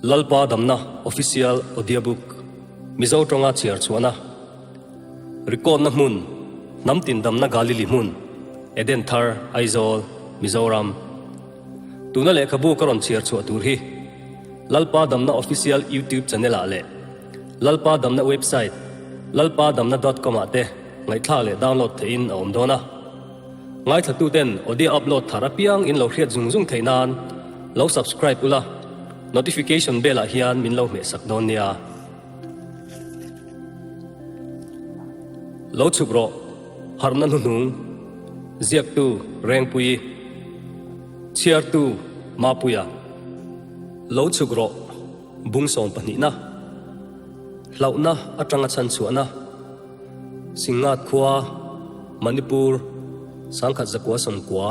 Lalpa Damna Official Audiobook Mizo tawnga chhiar chhuahna Record-na hmun Hnam tin damna Galili hmun Eden Thar Aizawl Mizoram Tuna lehkhabu ka rawn chhiar chhuah tur hi Lalpa Damna Official YouTube channel ah leh Lalpa Damna website lalpadamna dot com ah te ngaihthlak leh download theihin a awm dawn a. Ngaithlatuten audio upload thar apiang in lo hriat zung zung theih nan lo subscribe ula, notification bell ah hian min lo hmeh sak dawn nia. Lo chhuk rawh, harhna hnuhnung, ziaktu Rengpuii, chhiartu Mapuia. Lo chhuk rawh, bung sawm pahnihna, hlauhna atanga chhanchhuahna. Singngat khua, Manipur, Sangkhat zakua sawmkua.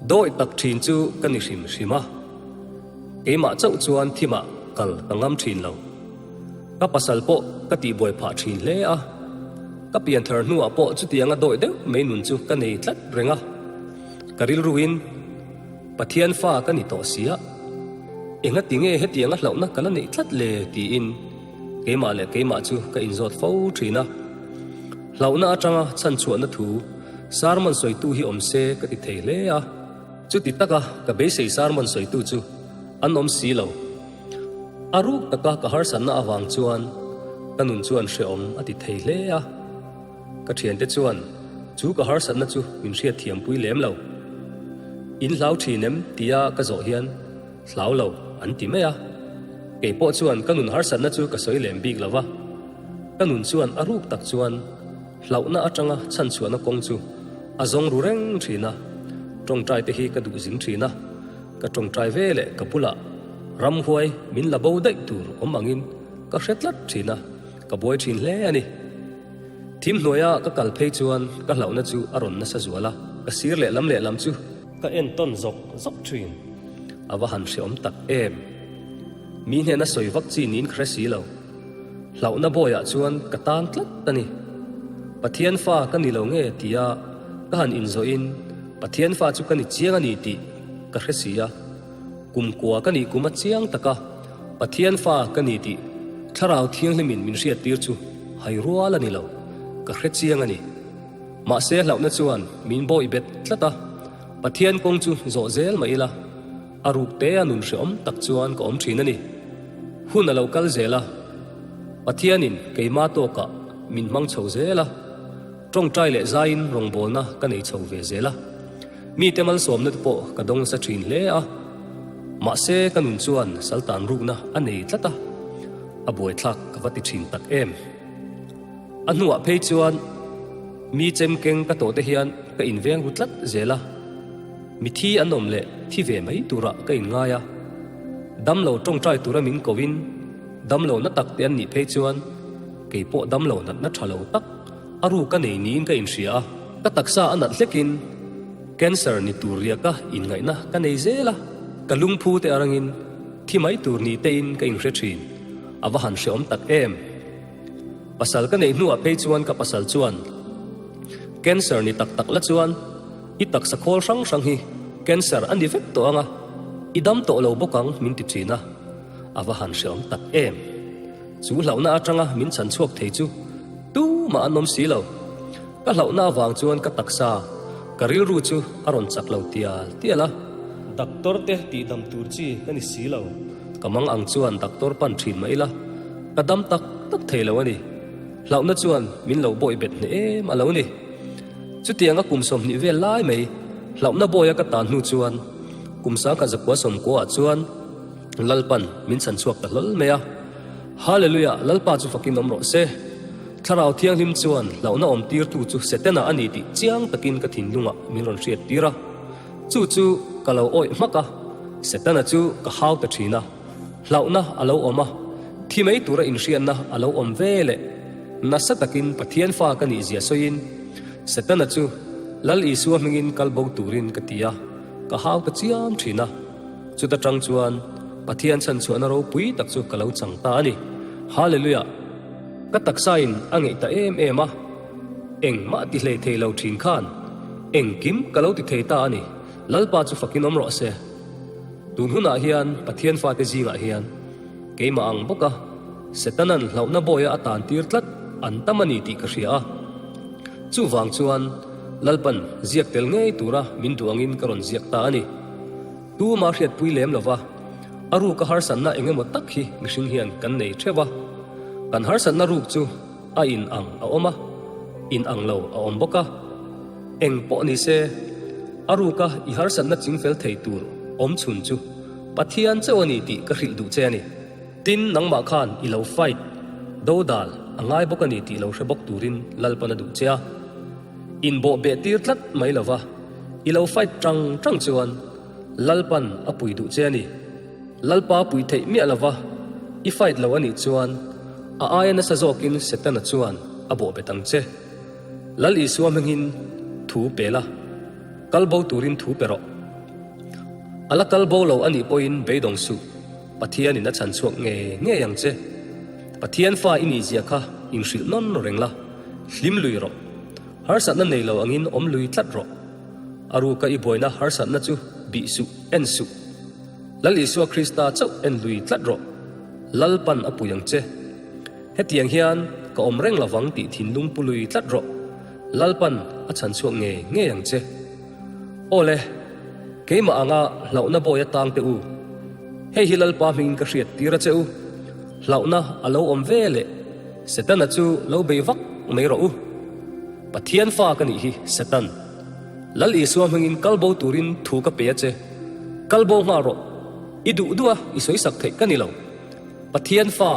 Dawi tak thin chu ka ni hrim hrim a, keimah chauh chuan thimah kal ka ngam thin lo. Ka pasal pawh ka tihbuai phah thin hle a, ka pianthar hnuah pawh chutianga dawi deuh mai nun chu ka nei tlat reng a, ka rilruin Pathian fa ka ni tawh sia, engati nge hetianga hlauhna ka la neih tlat le tiin Keimah leh keimah chu ka inzawt fo thin a. Hlauhna atanga chhanchhuahna thu sermon sawitu hi awm se ka ti thei hle a. Chuti taka ka beisei sermon sawitu chu an awm si lo. A ruk taka ka harsatna avang chuan ka nun chuan hrehawm a ti thei hle a. Ka thiante chuan chu ka harsatna chu min hriatthiampui lem lo. In hlau thin em? tia ka zawh hian Hlau lo, an ti mai a. Kei pawh chuan ka nun harsatna chu ka sawi lem bik lo va. Ka nun chuan a ruk tak chuan hlauhna atanga chhanchhuahna kawng chu a zawng ru reng thin a. Tawngtai te hi ka duh zing thin a. Ka tawngtai ve leh ka bulah ramhuai min la bo daih tur awm angin ka hre tlat thin a, ka buai thin hle a ni. Thim hnuaia ka kal phei chuan ka hlauhna chu a rawn nasa zual a, ka sir lehlam lehlam chu. Ka entawn zawk zawk thin. A va han hreawm tak em. Mi hnena sawi vak chi niin ka hre si lo. Hlauhna bawiah chuan ka tan tlat a ni. Pathian fa ka ni lo nge tia ka han inzawhin Pathian fa chu ka ni chiang a ni tih ka hre si a. Kum kua ka nih kum a chiang taka Pathian fa ka ni tih Thlarau Thianghlimin min hriattir chu hai rual a ni lo. Ka hre chiang a ni. Mahse hlauhna chuan min bawih bet tlat a, Pathian kawng chu zawh zel mah ila, a ruk te a nun hreawm tak chuan ka awm thin a ni. Hun a lo kal zel a, Pathianin keima tawkah min hmang chho zel a, tawngtai leh zaiin rawngbawlna ka nei chho ve zel a, mite malsawmna te pawh ka dawng nasa thin hle a, mahse ka nun chuan saltan rukna a nei tlat a, a buaithlak ka va ti thin tak em. A hnuah phei chuan mi chem keng ka tawh te hian ka inveng ru tlat zel a, mi thi an awm leh thi ve mai turah ka inngai a. Damlo tawngtai tura min koin damlo na tak te an nih phei chuan kei pawh damlo natna tha lo tak a ru ka nei niin ka inhria a. Ka taksa a nat hlekin cancer ni tur riaka inngaihna ka nei zel a, ka lungphu te arangin thi mai tur ni tein ka inhre thin, a va han hreawm tak em. Pasal ka neih hnuah phei chuan ka pasal chuan Cancer ni tak tak la chuan i taksa khawl hrang hrang hi cancer a ni vek tawh ang a, i dam tawh lo bawk ang min ti thin a, a va han hreawm tak em. Chu hlauhna atanga min chhan chhuak thei chu tumah an awm si lo. Ka hlauhna avang chuan ka taksa, ka rilru chu a rawn chak lo tial tial a. Doctor te tihdam tur chi ka ni si lo. Ka mang ang chuan doctor pan thin mah ila, ka dam tak tak thei lo a ni. Hlauhna chuan min lo bawih bet hneh em a lo ni. Chutianga kum 20 vel lai mai hlauhna bawia ka tan hnu chuan kum sangkhat zakua sawmkua ah chuan Lalpan min chhan chhuak ta hlawl mai a. Hallelujah! Lalpa chu fakin awm rawh se. Thlarau Thianghlim chuan hlauhna awm tirtu chu Setana a ni tih chiang takin ka thinlungah min rawn hriat tir a. Chu chu ka lo awih hmak a, Setana chu ka hau ta thin a. Hlauhna a lo awm a, thi mai tura inhriatna a lo awm ve leh nasa takin Pathian fa ka nih zia sawiin Setana chu Lal Isua hmingin kal bo turin ka ti a, ka hau ta chiam thin a. Chuta tang chuan Pathian chhanchhuahna ropui tak chu ka lo chang ta a ni. Hallelujah! Ka taksain a ngeih ta em em a, engmah ti hlei thei lo thin khan engkim ka lo ti thei ta a ni. Lalpa chu fakin awm rawh se. Tun hunah hian Pathian fate zingah hian keimah ang bawka Setana'n hlauhna bawia a tantir tlat an tam a ni tih ka hria a. Chuvang chuan Lalpan ziak tel ngei tura min duh angin ka rawn ziak ta a ni. Tuma hriatpui lem lova a ruka harsatna eng emaw tak hi mihring hian kan nei theuh a. Kan harsatna ruk chu a in ang a awm a, in ang lo a awm bawk a. Eng pawh ni se, a ruka i harsatna chingfel thei tur awm chhun chu Pathian chauh a ni tih ka hrilh duh che a ni. Tin, nangmah khan i lo fight, dodal, a ngai bawk a ni tih lo hre bawk turin Lalpan a duh che a. Inbawh beh tir tlat mai lova i lo fight tang tang chuan Lalpan a pui duh che a ni. Lalpa pui theih miah lova i fight lo a nih chuan a aia nasa zawkin Setana chuan a bawh bet ang che. Lal Isua hmingin thu pe la, kal bo turin thu pe rawh. A la kal bo lo a nih pawhin beidawng suh, Pathianin a chhan chhuak ngei ngei ang che. Pathian fa i nihzia kha inhrilh nawn reng la, hlim lui rawh. Harsatna nei lo angin awm lui tlat rawh. A ruka i buaina harsatna chu bih suh, en suh. Lal Isua Krista chauh en lui tlat rawh. Lalpan a pui ang che. Hetiang hian ka awm reng lovang tih thinlung pu lui tlat rawh. Lalpan a chhan chhuak ngei ngei ang che. Aw le, keimah anga hlauhna bawi atang teh u. Hei hi Lalpa hmingin ka hriat tir a che u. Hlauhna a lo awm ve leh Setana chu lo bei vak mai rawh u. Pathian fa ka nih hi Setan. Lal Isua hmingin kal bo turin thu ka pe a che. Kal bo nghal rawh. I duh duh a i sawisak theih ka ni lo. Pathian fa,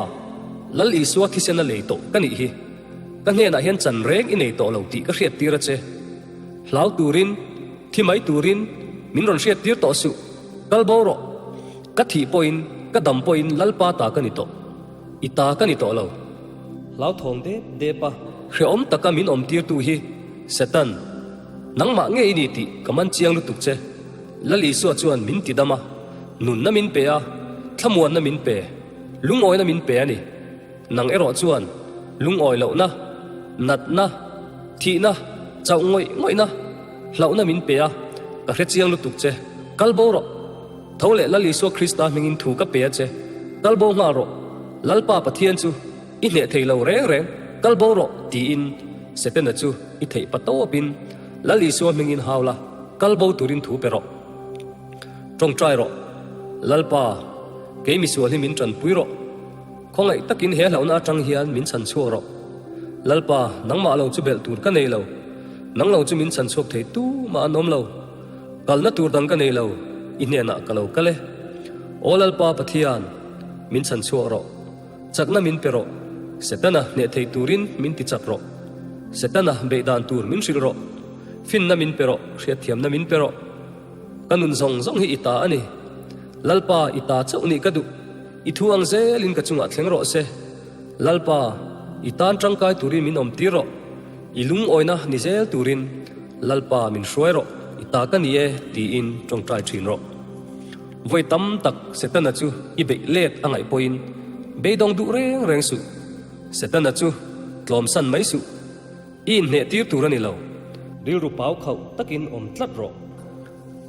Lal Isua thisena lei tawh ka nih hi. Ka hnenah hian chan reng i nei tawh lo tih ka hriat tir a che. Hlau turin, thi mai turin min rawn hriat tir tawh suh. Kal bo rawh. Ka thih pawhin, ka dam pawhin Lalpa ta ka ni tawh. I ta ka ni tawh lo. Hlauthawng dep dep a. Hrehawm taka min awm tirtu hi Satan, nangmah nge i ni tih ka man chiang lutuk che. Lal Isua chuan min ti dam a, nunna min pe a, thlamuanna min pe, lungawina min pe a ni. Nang erawh chuan lungawi lohna, natna, thihna, chauh ngawih ngawihna, hlauhna min pe a, ka hre chiang lutuk che. Kal bo rawh. Tho leh Lal Isua Krista hmingin thu ka pe a che. Kal bo nghal rawh. Lalpa Pathian chu i hneh thei lo reng reng, kal bo rawh tiin Setana chu i theih pa tawpin Lal Isua hmingin hau la, kal bo turin thu pe rawh. Tawngtai rawh. Lalpa, kei misual hi min tanpui rawh. Khawngaih takin he hlauhna atang hian min chhan chhuak rawh. Lalpa, nangmah lo chu belh tur ka nei lo. Nang lo chu min chhan chhuak thei tu mah an awm lo. Kalna tur dang ka nei lo, i hnenah ka lo kal e. Aw Lalpa Pathian, min chhan chhuak rawh. Chakna min pe rawh. Setana hneh thei turin min ti chak rawh. Setana beih dan tur min hrilh rawh. Finna min pe rawh, hriatthiamna min pe rawh. Ka nun zawng zawng hi i ta a ni. Lalpa, i ta chauh nih ka duh. I thu ang zelin ka chungah thleng rawh se. Lalpa, i tan tangkai turin min awm tir rawh. I lungawina ni zel turin Lalpa min hruai rawh, i ta ka ni e tiin tawngtai thin rawh. Vawi tam tak Setana chu i beih let a ngaih pawhin beidawng duh reng reng suh. Setana chu tlawmsan mai suh. I inhneh tir tur a ni lo. Rilru pau khauh takin awm tlat rawh.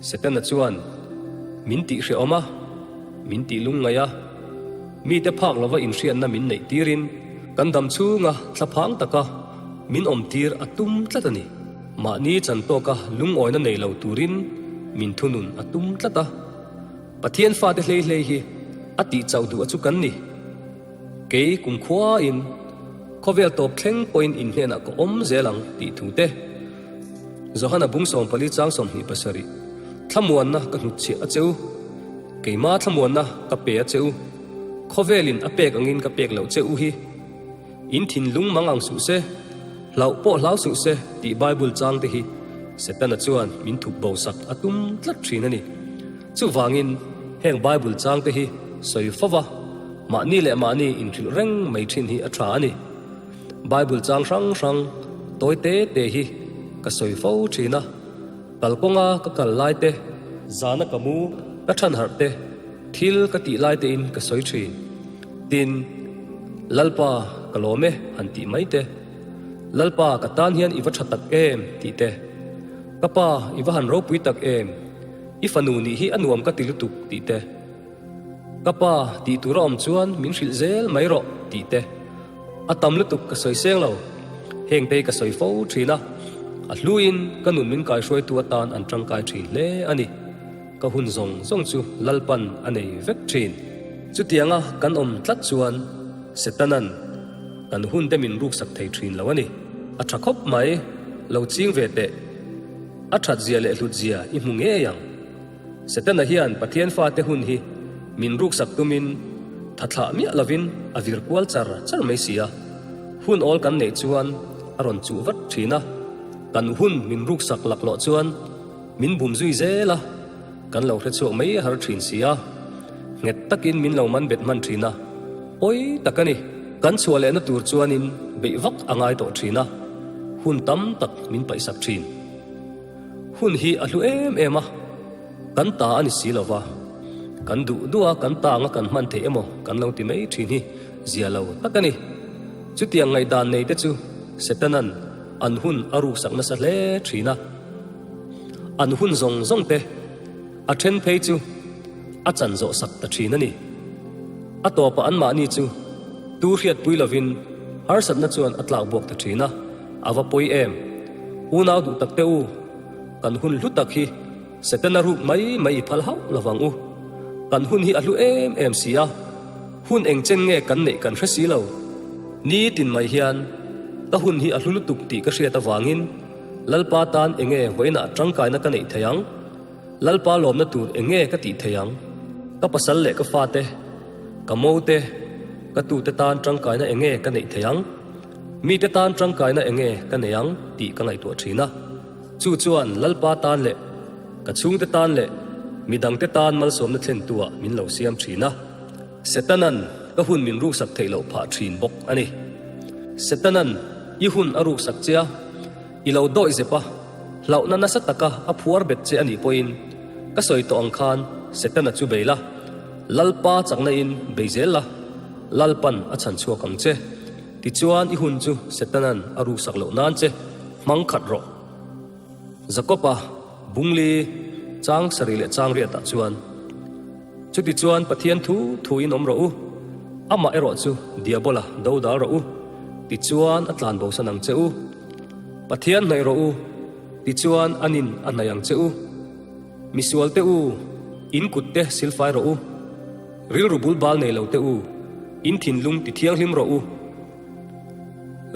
Setana chuan min tih hrehawm a, min tih lungngaih a, mite phak lova inhriatna min neih tirin kan dam chhunga thlaphang taka min awm tir a tum tlat a ni. Mahni chan tawka lungawina nei lo turin min thunun a tum tlat a. Pathian fate hlei hlei hi a tih chauh duh a chu kan ni. Kei kumkhuain khawvel tawp thleng pawhin in hnenah ka awm zel ang tih thu te. Johana bung 14 chang 27 Thlamuanna ka hnutchhiah a che u, keima thlamuanna ka pe a che u, khawvelin a pek angin ka pek loh che u hi. In thinlung mang ang suh se, hlauh pawh hlau suh se tih Bible chang te hi Setana chuan min thup bo sak a tum tlat thin a ni. Chuvangin heng Bible chang te hi sawi fo va, mahni leh mahni inhrilh reng mai thin hi a tha a ni. Bible chang hrang hrang tawi te te hi ka sawi fo thin a, kalkawnga ka kal lai te, zana ka mu ka than harh te, thil ka tih lai tein ka sawi thin. Tin, Lalpa ka lawm e han tih mai te, Lalpa ka tan hian i va tha tak em tih te, Ka pa i va han ropui tak em? I fanu nih hi a nuam ka ti lutuk tih te, Ka pa tih tur a awm chuan min hrilh zel mai rawh tih te, a tam lutuk ka sawi seng lo. Heng te hi ka sawi fo thin a, a hluin ka nun min kaihruaitu atan an tangkai thin hle a ni. Ka hun zawng zawng chu Lalpan a nei vek thin. Chutianga kan awm tlat chuan Setanan kan hun te min ruksak thei thin lo a ni. A tha khawp mai, lo ching ve teh. A that zia leh hlut zia i hmu ngei ang. Setana hian Pathian fate hun hi min ruksak tumin tha thlah miah lovin a vir kual char char mai si a. Hun awl kan neih chuan a rawn chuh vat thin a. Kan hun min ruksak laklawh chuan min bum zui zel a, kan lo hre chhuak mai har thin si a. Nghet takin min lo man bet hman thin a, pawi tak a ni. Kan chhuah lehna tur chuanin beih vak a ngai tawh thin a, hun tam tak min paihsak thin. Hun hi a hlu em em a, kan ta a ni si lo va, kan duh duh a kan ta anga kan hman theih emaw kan lo ti mai thin hi zia lo tak a ni. Chutiang ngaihdan nei te chu Setanan an hun a ruksak nasa hle thin a, an hun zawng zawng te a then phei chu a chan zawh sak ta thin a ni. A tawpah anmahni chu tu hriatpui lovin harsatna chuan a tlak buak ta thin a, a va pawi em? Unau duh tak te u, kan hun hlu tak hi Setana ruk mai mai i phal hauh lovang u. Kan hun hi a hlu em em si a, hun eng chen nge kan neih kan hre si lo. Ni tin mai hian ka hun hi a hlu lutuk tih ka hriat avangin Lalpa tan eng nge vawiinah tangkaina ka neih thei ang? Lalpa lawmna tur eng nge ka tih thei ang? Ka pasal leh ka fate, ka mote, ka tute tan tangkaina eng nge ka neih thei ang? Mite tan tangkaina eng nge ka nei ang tih ka ngaihtuah thin a. Chu chuan Lalpa tan leh ka chhungte tan leh midangte tan malsawmna thlentuah min lo siam thin a. Setanan ka hun min ruksak theih loh phah thin bawk a ni. Setanan i hun a ruksak che a, i lo dawih zep a, hlauhna nasa taka a phuar bet che a nih pawhin ka sawi tawh ang khan Setana chu bei la, Lalpa chakna in bei zel la, Lalpan a chhan chhuak ang che. Tichuan i hun chu Setanan a ruksak loh nan che hmang khat rawh. Jakob-a Bungli chang sarih leh chang riatah chuan, Chutichuan Pathian thu thuin awm rawh u, amah erawh chu Diabola do dal rawh u, tichuan a tlan bosan ang che u. Pathian hnaih rawh u, tichuan a nin a hnaih ang che u. Misualte u, in kutte silfai rawh u. Rilru bul bal nei lote u, in thinlung tithianghlim rawh u.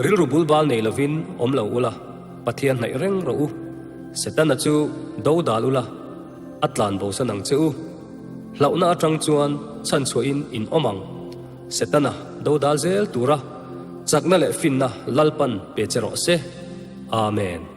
Rilru bul bal nei lovin awm lo ula, Pathian hnaih reng rawh u. Setana chu do dal ula, a tlan bosan ang che u. Hlauhna atang chuan chhanchhuahin in awm ang. Setana do dal zel tura chakna leh finna Lalpan pe che rawh se. Amen.